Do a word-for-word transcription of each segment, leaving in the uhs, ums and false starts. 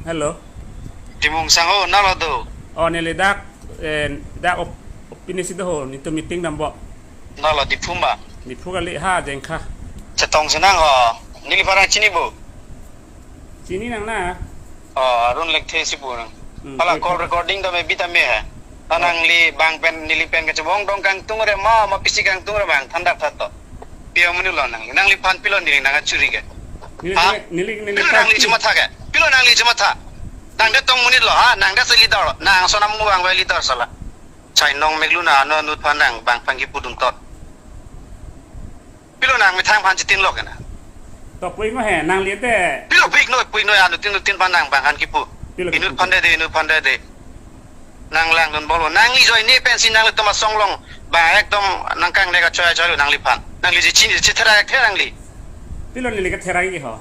Hello. Timung sangho, nalo do. Oh, neli dak, eh, dak op-, opini si do ho, netum meeting dambom. Nalo Diphu ma? Diphu kali ha, Jengkha. Chetong si nang ho. Neliphan nang chini bo? Chini nang na? Oh, Arun Lekthe si pu nang. Hmm, hala Lekthe. Call recording dam e bita me he. Ta nang, oh, neli bang pen, neli pen kachebong dong kangtung re ma, ma pisi kangtung re bang, thandak that to. Pi amonit lo nang, nangliphan pilo neli nang achuri ke? Neli, ha? Neli, neli, neli pilo nangli party. Chematha ke? Pilo nangli chematha? Nang de tong monit lo ha? Nang de si leader lo. Nang sonam mu bang bai leader sala. Chai nong meklu na ano anut phan nang bang phan kipudun tot. Pilo nang methang phan chitin lo ke na? To pui mo he, nangli te. Pilo pik noi, pui noi, anuttin nuttin phan nang bang phan kipu. Pilo inut kipu phan ke? De de, inut phan de de. Nang langdun bom lo. Nangli ajoine pensi nanglitum asong along ba ekdom nang kang ne kachoi choi lo nangliphan. Nangli je chini je therak the nangli. Pilo neli ke therak ke ho.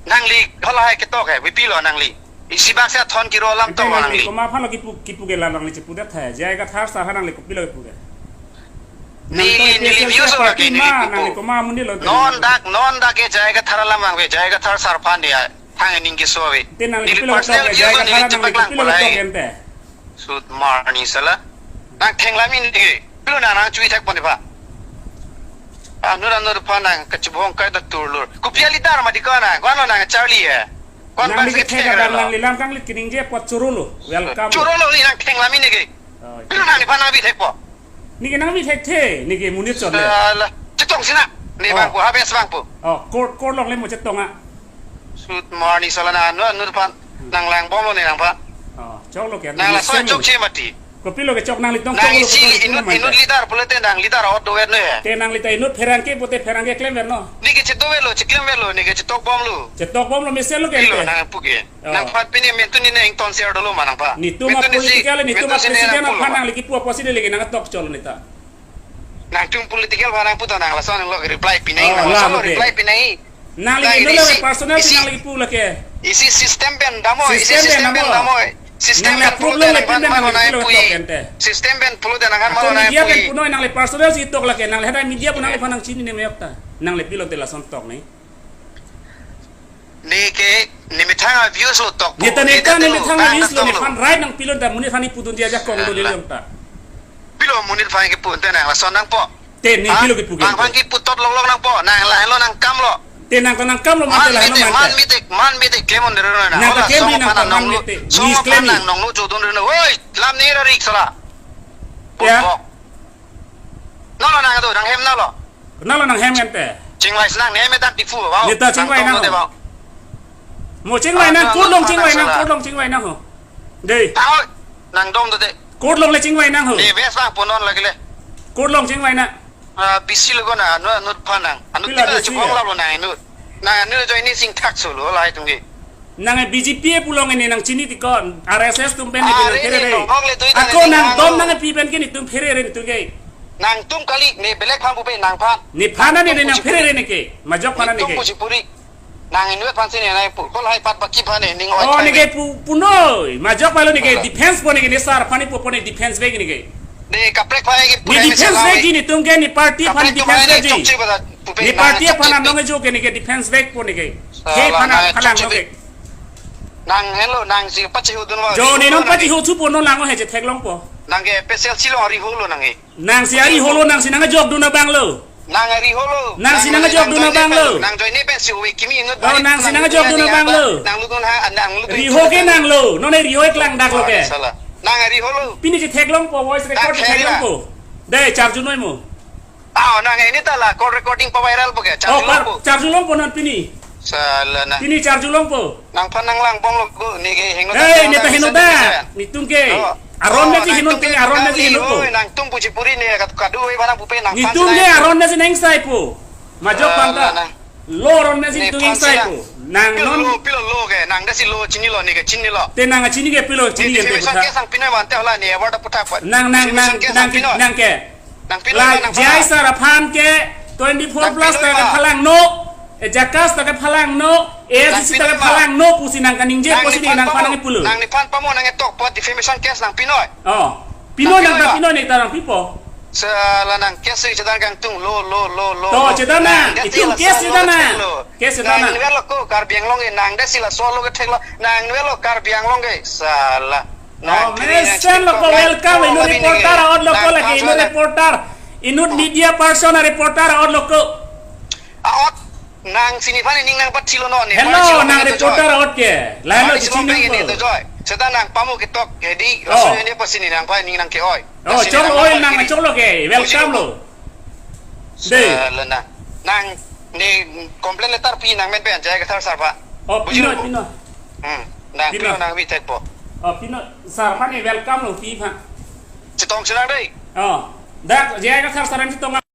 Nangli hala hai ketok he, pilo nangli. Isi bangsi athon kiro alam. Ante tong nangli nangli. Komat aphan lo kipu, kipu ke la nangli chepu det he. J I Kathar sir aphan nangli kopilo kipu ke? Neli, nangli neli views lo lake neli ma, kipu. Nangli komat amonit lo te. Non dak, non dak ke J I Kathar alam abang ave, J I Kathar sir aphan dia. Thang ening keso ave. Te nangli neli kopilo personal ketok, views J I lo Kathar neli nangli chepak kopilo bolai ketok ente. Sut marni sala. Nang thenglam in ke. Pilo nang nang chui thek pon pa. Anur anur phan nang kachibong kai ta turlur. Kopi a leader ma di ko nang. Ko ano nang Charlie he. Ko nangli bang ke thek thek kadang lo. Nangli lam kanglit keningje apot choro lo. Welcome. Choro lo ni nang thenglam in ke. Oh, pilo nang nephan nang bi thek po. Neke nang bi thekthe, neke monit chot le. Sala. Chetong si na. Ne, oh, bang pu, habes bang pu. Oh, court, court along le mo chetong a. Sut marni sala na anu, anu phan. Hmm. Nang langbom lo ne nangphan. Oh, chok lo ke, nang laso listen chok lo. Che mati. Kopilo ke chok nanglitum nang chok lo isi kopilo inut, mante. Inut leader pulote nang leader ot dover ne. Te nangli ta inut pherangke pute pherangke klemver no. Neke chedover lo, cheklem ver lo, neke chetok bom lo. Chetok bom lo mesen lo ke pilo ente. Nang pu ke. Oh. Nangphan pini mentun ni neng ton share dolo ma nangphan. Netum a mentun ni si, political, netum a mentun si ne president nang aphan pulo. Nangli kipu apotsi neli ke nang tok chol neta. Nangtum political aphan nang pu ta nang lason nang lo reply pinai, oh, nang lason lo, okay, reply pinai. Nangli nang ke ini lo si, personal isi, nangli kipu lake. Isi system pen damo, isi system pen system pen damo. Damo. System nangli pen pulo problem te le nang pin phan nang mano nang kipu pui. Tok ente. System pen pulo te nang kan mano nang pui. Ako media pen punoi nangli personal si tok lake, nangli hada media pu nangliphan nang chini ne meyok ta. Nangli pilo te lason tok ni. Neke, ne methang a views lo tok po. Neta neta ne methang a views lo, nephan right nangpilo ta monit aphan kipudun dia jakong do. Alah. Lelong ta. Pilo monit aphan kipu ente nang lason nangpo. Te ne pilo kipu ke? Bang phan kipu tot longlong nangpo. Nang lahelo nangkam lo. Te nang ta nangkam lo mate man lahelo mite, mante. Man mite, man mite klemon dero na. Nang ta klembi nang ta man mite. Song aphan nang nong nu chodun dero. Woi, lam ne ra rik sala. Ya. Pun pok. Nalo nang do, nang hem nalo. Nalo nang hem ente. Chingvai si nang ne hem dak Diphu, wow. Neta chingvai nang. Nang tong nang do de, wow. Mo chingvai nang, ah, court along chingvai nang, court along chingvai nang ho. Dei. Tao, nang dom do de. Court along le chingvai nang ho. Ne bes bang punon lagi le. Court along chingvai nang. Ah, bisi lo ko na, anu, anut phan nang. Anut pila kita bisi chibong ya? Lalo nang anu. Nang anu join ni sing thak solo, lahai tum ke. Nang B J P pu along ne nang chini ti ko, R S S atum pen ne. Ah, pino re phere ne, re. Nong hok le tui ako tang ne nang nang dom lo. Nang pi pen ke netum phere re netum ke. Nangtum kali ne belek phan pupe nangphan. Nephan ne nangtum ne nang puji phere puri. Re neke. Majok phan ne neke. Netum puji puri. Nang inut phan si ne nang pu. Kol hai pat baki phan ne ning oi. Oh, phan neke ne. Pu, punoi. Majok palo neke. Ala. Defense po neke ne sir phan ne pu po ne defense vek neke. Ne kaprek phan ne ke ne pura defense vek ji netum ke ne party phan kaprek defense vek ji. Chokche bata pupe ne pharty nang aphan chokche anong ke jo ke neke defense vek po neke. Sala, he phan nang phan chokche nang bek. Nang helo, nang si pachihu dun wa. Jo ne non nang pachihu thupo non lang he je theklong po. Nang ke special si lo ari holo nang e. Nang si ari holo nang si nang jok dun abang lo. Nang ari holo. Nang si nang jok dun abang lo. Nang join ne pen si we kimi inut. Oh, nang si nang jok dun abang lo. Nang lutun ha, nang lutun. Riho ke nang lo. Non e riho e klang dak lo ke. Sala. Nang ari holo. Pini je theklong po voice record theklong po. Dei, charju noi mo. Ah, nang ini ta la call recording pa viral po ke? Oh, charju long po. Charju long po non pini. Sala na. Pini charju long po. Nangphan nang langbom lo ko, neke heno. Hei, neta heno da. Netum ke. Oh. Aron na ji heno te, aron na ji heno po. Nangtum puji puri ne kat kadu we barang pupe nangphan. Netum ke aron na ji nang sai po. Majok panta. Sala na. Lo aron na ji netum ingsai po. Nang pilo non lo, pilo lo ke, nang dasi lo chini lo, neke chini lo. Te nang chini ke pilo, chini ke. Defamation case nang pinoi mante hola ne, award aputhak pa. Nang, nang, nang, nang ke. Nang pino la nang J I sir aphan ke twenty-four plus ta kephalangno, e JACAS ta kephalangno, A S D C ta kephalangno pusi nang kaningje pusi nang phan nang pulo. Nang nephan pamo nang etok po defamation case nang pinoi. Oh. Pinoi nang ta pinoi ne ta nang pipo. Sala nang case chethan kangtung lo lo lo lo. To, lo. Chethan nang, nang desi itum la case solo chethan nang. Kethek lo. Case chethan nang. Nang ni verlo ko Karbi Anglong ke, nang desi la solo kethek lo. Nang ni verlo Karbi Anglong ke. Sala. Oh, nang kiri nang mesen lo ko, TikTok nang. Welcome, oh, inut kami reporter ni. Ahut lo ko nang lagi, inut pasal nang. Reporter. Inut media person a reporter ahut lo ko. Ahut nang sini aphan ning nangpathilo non ni. Hello, mane si nang nang reporter ahut ke. Lain lo mane si chinine nang ko. Nang to joi. Seta nang pamu ketok, jadi, oh, laso ini apa sini nang aphan ning nang ke-oi. Oh, nang sini chok nang oi apa nang kiri. Chok lo ke. Welcome lo. Buji lo. Dei. Sala nang. Nang ni complaint letter pi nang men pen J I Kathar sir aphan. Oh, buji lo. Pino, pino. Hmm. Nang pino. Pino nang bi thekpo. Oh, pino sir aphan ni welcome lo pi aphan. Chetong si nang dei. Oh. Dak J I Kathar sir aphan chetong.